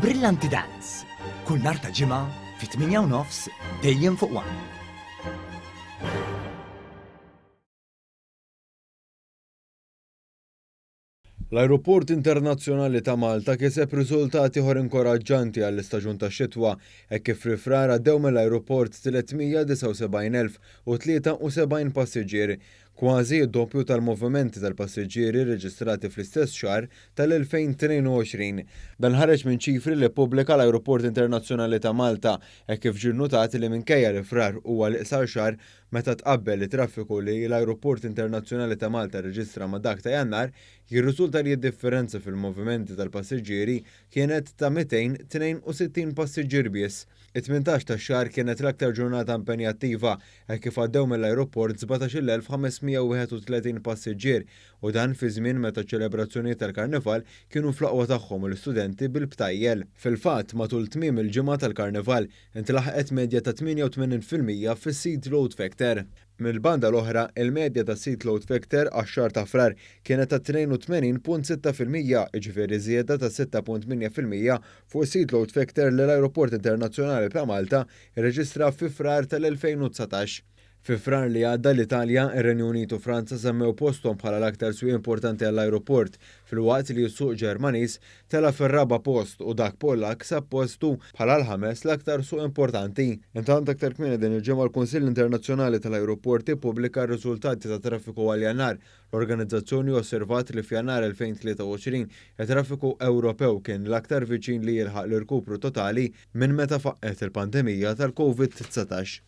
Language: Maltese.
Brillanti Dance, kull nhar ta' Ġimgħa fit-8 u nofs dejjem fuq One. L-Ajruport Internazzjonali ta' Malta kiseb riżultat ieħor inkoraġġanti għall-istaġun tax-xitwa hekk kif fi Frar għaddew mill-ajruport 379,073 passiġġier, kważi d-doppju tal-movimenti tal-passiġġieri rreġistrati fl-istess xahar tal-2022. Dan ħareġ minn ċifri li ppubblika l-Ajruport Internazzjonali ta' Malta hekk kif ġie nnutat li minkejja li Frar huwa l-iqsar xahar Meta tqabbel it-traffiku li l-Ajruport Internazzjonali ta' Malta rreġistra ma' dak ta' Jannar, jirriżulta li d-differenza fil-movimenti tal-passiġġieri kienet ta' 262 passiġġier biss. It-18 tax-xahar kienet l-aktar ġurnata impenjattiva hekk kif għaddew mill-ajruport 17,531 passiġġier u dan fi żmien meta ċ-ċelebrazzjonijiet tal-Karnival kienu fl-aqwa tagħhom u l-istudenti bil-btajjel. Fil-fatt, matul tmiem il-ġimgħa tal-Karnival, Intlaħqet medja ta' 88% fis-seat load factor. Mill-banda l-oħra, il-medja tas-seat load factor għax-xahar ta' Frar kienet ta' 82.6%, jiġifieri żieda ta' 6.8% fuq is-seat load factor li l-Ajruport Internazzjonali ta' Malta rreġistra fi Frar tal-2019. Fi Frar li għadda, l-Italja, ir-Renju Unit u Franza żammew posthom bħala l-aktar swieq importanti għall-ajruport, filwaqt li s-suq Ġermaniż tela' fir-raba' post u dak Pollakk sab postu bħala l-ħames l-aktar suq importanti. Intant aktar kmieni din il-ġimgħa l-Kunsill Internazzjonali tal-Ajruporti ppubblika r-riżultati tat-traffiku għal Jannar. L-organizzazzjoni osservat li f'Jannar 2023 it-traffiku Ewropew kien l-aktar viċin li jilħaq l-irkupru totali minn meta faqqgħet il-pandemija tal-Covid 19.